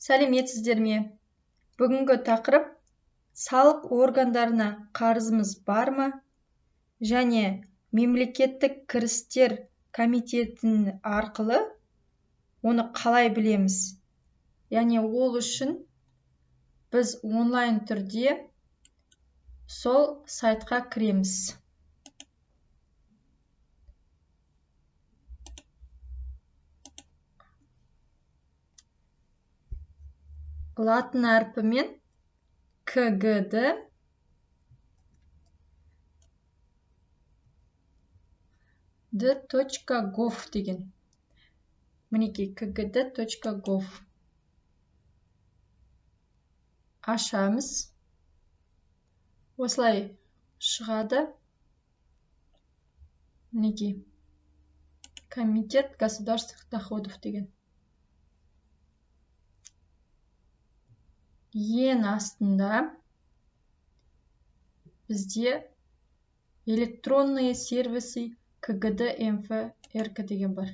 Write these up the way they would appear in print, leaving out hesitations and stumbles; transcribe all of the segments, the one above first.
Сәлеметсіздер ме? Бүгінгі тақырып: салық органдарына қарызымыз бар ма және мемлекеттік кірістер комитетін арқылы оны қалай білеміз? Яғни ол үшін біз онлайн түрде сол сайтқа кіреміз. Латын әрпімен КГД д.gov деген. Мінекей, kgd.gov ашамыз. Осылай шығады. Мінекей, Комитет государственных доходов деген. Ең астында бізде «Электронные сервисы КГД МФ РК» деген бар.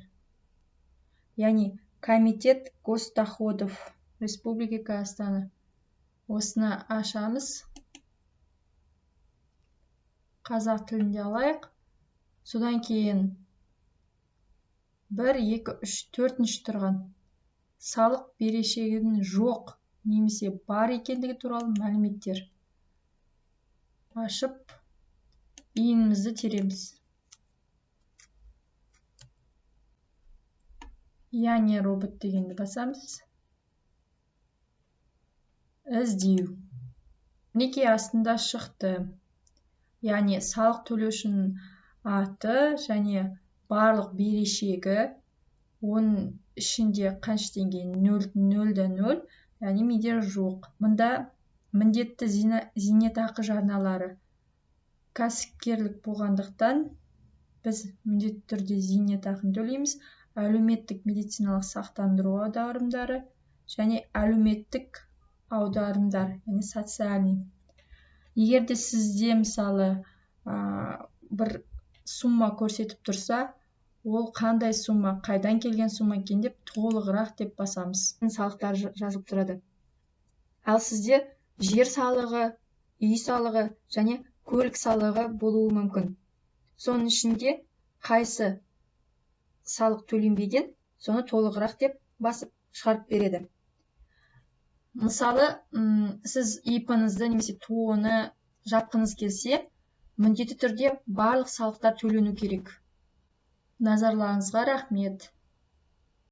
Яғни Комитет госдоходов Республики Казахстан. Осыны ашамыз. Қазақ тілінде алайық. Содан кейін 1, 2, 3, төртінші тұрған салық берешегінің жоқ немесе бар екендігі туралы мәліметтер. Ашып, ИИН-імізді тереміз. «Я не робот» дегенді басамыз. Іздеу. Мінекей, астында шықты. Яғни салық төлеушінің аты және барлық берешегі, оның ішінде қанша теңге? Нөл, нөл да нөл, яғни менде жоқ. Мында міндетті зейнетақы жарналары. Кәсіпкерлік болғандықтан, біз міндетті түрде зейнетақыны төлейміз. Әлеуметтік медициналық сақтандыру аударымдары және әлеуметтік аударымдар, яғни социальный. Егер де сізде, мысалы, бір сумма көрсетіп тұрса, ол қандай сумма, қайдан келген сумма екен деп, толығырақ деп басамыз. Салықтар жазылып тұрады. Ал сізде жер салығы, үй салығы және көлік салығы болуы мүмкін. Соның ішінде қайсы салық төленбеген, соны толығырақ деп басып, шығарып береді. Мысалы, сіз ИП-ңызды немесе ТОО-ны жапқыңыз келсе, міндетті түрде барлық салықтар төлену керек. Назарларыңызға рахмет.